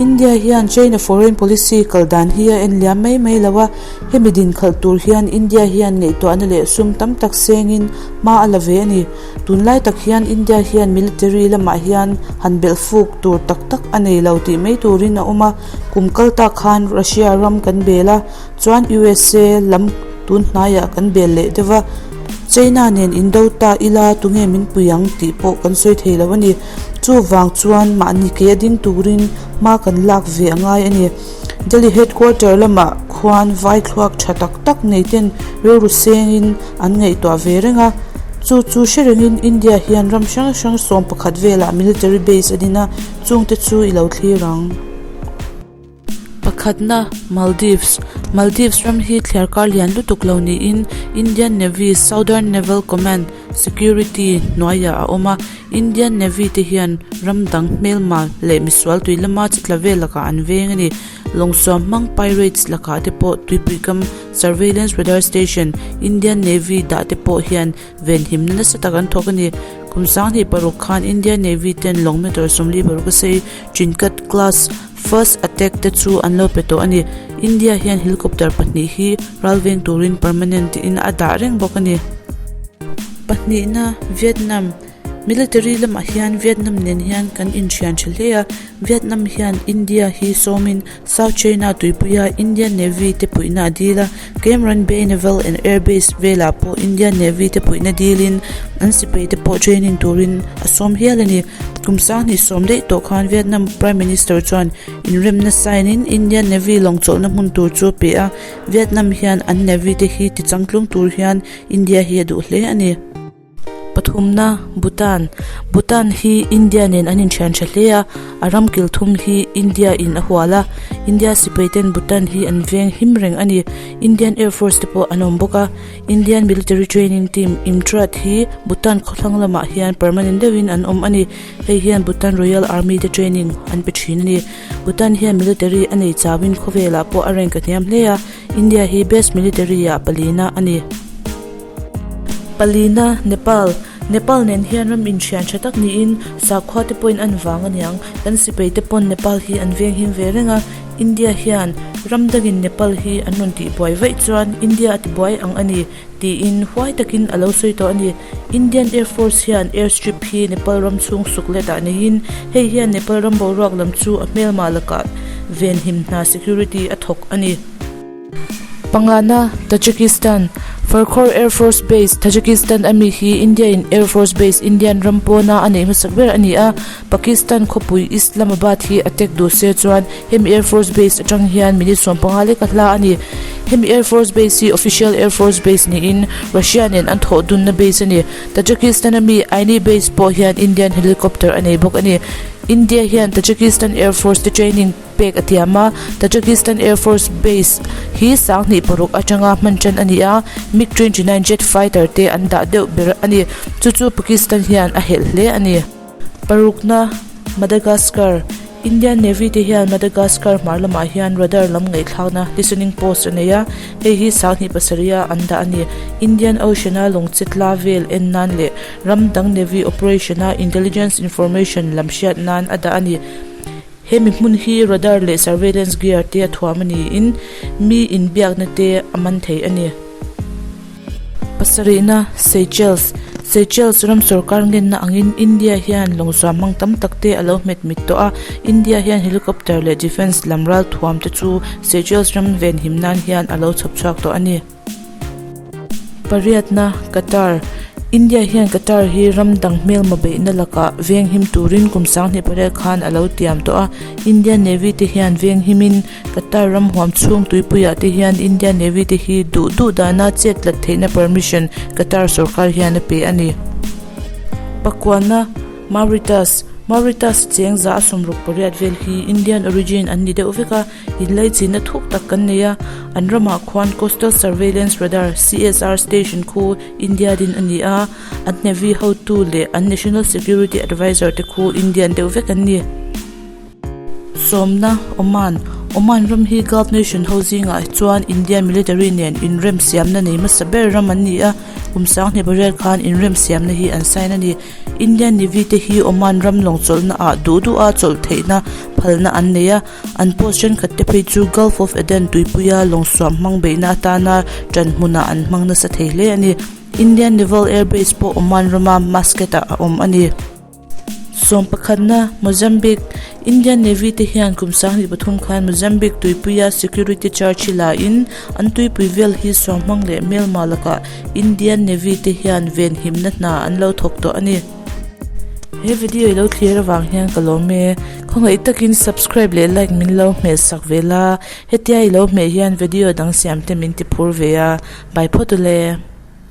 India hian China foreign policy kal dan hi a en liam mai mai lo a, hemi din khalh tur hian India hian ngaihtuahna leh sum tam tak sengin hma a la ve a ni. Tunlai tak hian India hian military lamah hian han belh fuk tur tak tak a nei lo tih mai turin a awm a, kum kal tak khan Russia ram kan bel a, chuan USA lam tun hnaiah kan bel leh deuh a, China nen indo ta ila tunge min pui ang tih pawh kan sawi thei lo a ni. Chuvang chuan mahni ke a ding turin hma kan lak ve a ngai a ni. Delhi headquarter lamah khuan vai thluak tha tak tak nei ten rilru sengin an ngaihtuah ve reng a. Chu chu hre rengin India hian ram hrang hrang 11 velah military base a din a, chungte chu i lo thlir ang. Pakhatna, Maldives. Maldives ram hi thliarkar lian lutuk lo niin Indian Navy Southern Naval Command Security hnuaiah a awm a. Indian Navy te hian ram dang hmelma leh misual tui lama chi tla vel lakah an veng a ni. Lawngsuam hmang pirates lakah te pawh tuipuikam Surveillance Radar Station Indian Navy dah te pawh hian Venhimna nasa tak an thawk a ni. Kum 2006 khan Indian Navy ten lawng meter 46 a sei Trinkat class first attack te chu an lo pe tawh a ni. India hian helicopter pahnih hi ral veng turin permanent in a dah reng bawk a ni. Pahnihna, Vietnam. Military lamah hian Vietnam nen hian kan inthian tha hle a. Vietnam hian India hi sawmin South China tuipuia Indian Navy te puihna a dil a, Cam Ranh Bay Naval and Air Base velah pawh Indian Navy te puihna dilin an sipai te pawh training turin a sawm hial a ni. Kum 2010 daih tawh khan Vietnam Prime Minister chuan inremna sign in Indian Navy lawng chawlhna hmun tur chu a pe a, Vietnam hian an Navy te hi tichangtlung tur hian India hi a duh hle a ni. Pathumna, Bhutan. Bhutan hi India nen an inthian tha hle a, a ram kil thum hi India in a hual a, India sipai ten Bhutan hi an veng him reng a ni. Indian Air Force te pawh an awm bawk a, Indian Military Training Team, IMTRAT, hi Bhutan khawthlang lamah hian permanent deuhin an awm a ni. Hei hian Bhutan Royal Army te training an pe thin a ni. Bhutan hian military a nei chauhin khawvelah pawh a rank a hniam hle a, India hi best military ah palina a ni. Palina, Nepal. Nepal nen hian ram inthian tha tak niin sakhua te pawhin an vang aniang. Kan sipai te pawn Nepal hi an veng him ve reng a, India hian ram dangin Nepal hi an rawn tihbuai vaih chuan India a tibuai ang a ni tiin huai takin a lo sawi tawh a ni. Indian Air Force hian airstrip hi Nepal ram chhung suk let ah neiin hei hian Nepal ram boruak lam chu a hmelmah lakah venhim hna security a thawk a ni. Pangana, Tajikistan, Farkhor Air Force Base, Tajikistan ami hi India in Air Force Base Indian ram pawna a neih hmasak ber a ni a, Pakistan khawpui Islamabad hi attack duh se chuan hemi Air Force Base atang hian minute 15 lek a hla a ni. Hemi Air Force Base hi official Air Force Base niin Russia nen an thawh dunna base a ni. Tajikistan ami Aini Base pawh hian Indian helicopter a nei bawk a ni. India hian Tajikistan Air Force te training pek a tiam a, Tajikistan Air Force Base hi 2006 atanga hman tan a ni a, MiG-29 jet fighter te an dah deuh ber a ni. Chu chu Pakistan hian a helh hle a ni. Parukna, Madagascar, Indian Navy te hian Madagascar hmar lamah hian radar lam ngaihthlakna, listening post, a nei a, hei hi 2007 a an dah a ni. Indian Ocean-a lawngchetla vel en nan leh ram dang Navy operation-a intelligence information lam hriat nan a dah a ni. Hemi hmun hi radar leh surveillance gear te a thuam a niin mi inbiakna te a man thei a ni. Pasarihna, Seychelles. Seychelles ram sorkar ngenna angin India hian lawngzuam hmang tam tak te a lo hmet mit tawh a, India hian helicopter leh defence lam ral thuam te chu Seychelles ram venhim nan hian a lo chhawp chhuak tawh a ni. Pariatna, Qatar. India hian Qatar hi ram dang hmelma beihna lakah veng him turin kum 2008 khan a lo tiam tawh a. Indian Navy te hian veng himin Qatar ram huam chhung tuipuiah te hian Indian Navy te hi duh duh dana chet tlat theihna permission Qatar sorkar hian a pe a ni. Pakuana, Mauritius. Mauritius cheng 168 vel hi Indian origin an ni deuh vek a. Inlaichinna thuk tak kan nei a, an ramah khuan Coastal Surveillance Radar, CSR, station khu India din a ni a, an Navy hotu leh an National Security Adviser te khu Indian deuh vek an ni. Sawmna, Oman. Oman ram hi Gulf nation ho zingah chuan Indian military nen inrem siamna nei hmasa ber ram an ni a. Kum 2008 khan inremsiamna hi an sign a ni. Indian Navy te hi Oman ram lawng chawlhna ah duh duh a chawlh theihna phalna an nei a, an post thenkhat te phei chu Gulf of Aden tuipuia lawng suam hmang beihna atana ṭan hmunah an hmang nasa thei hle a ni. Indian Naval Air Base pawh Oman rama Muscat ah a awm a ni. Sawmpakhatna, Mozambique, Indian Navy te hian kum 2003 khan Mozambique tuipuia security charge hi la in an tuipui vel hi suamhmang leh hmelma lakah Indian Navy te hian venhimna hna an lo thawk tawh a ni. He video i lo thlir avang hian ka lawm e. Khawngaih takin subscribe leh like min lo hmeh sak ve la. Hetia i lo hmeh hian video dang siam te min ti phur ve a. Bye phawt ule.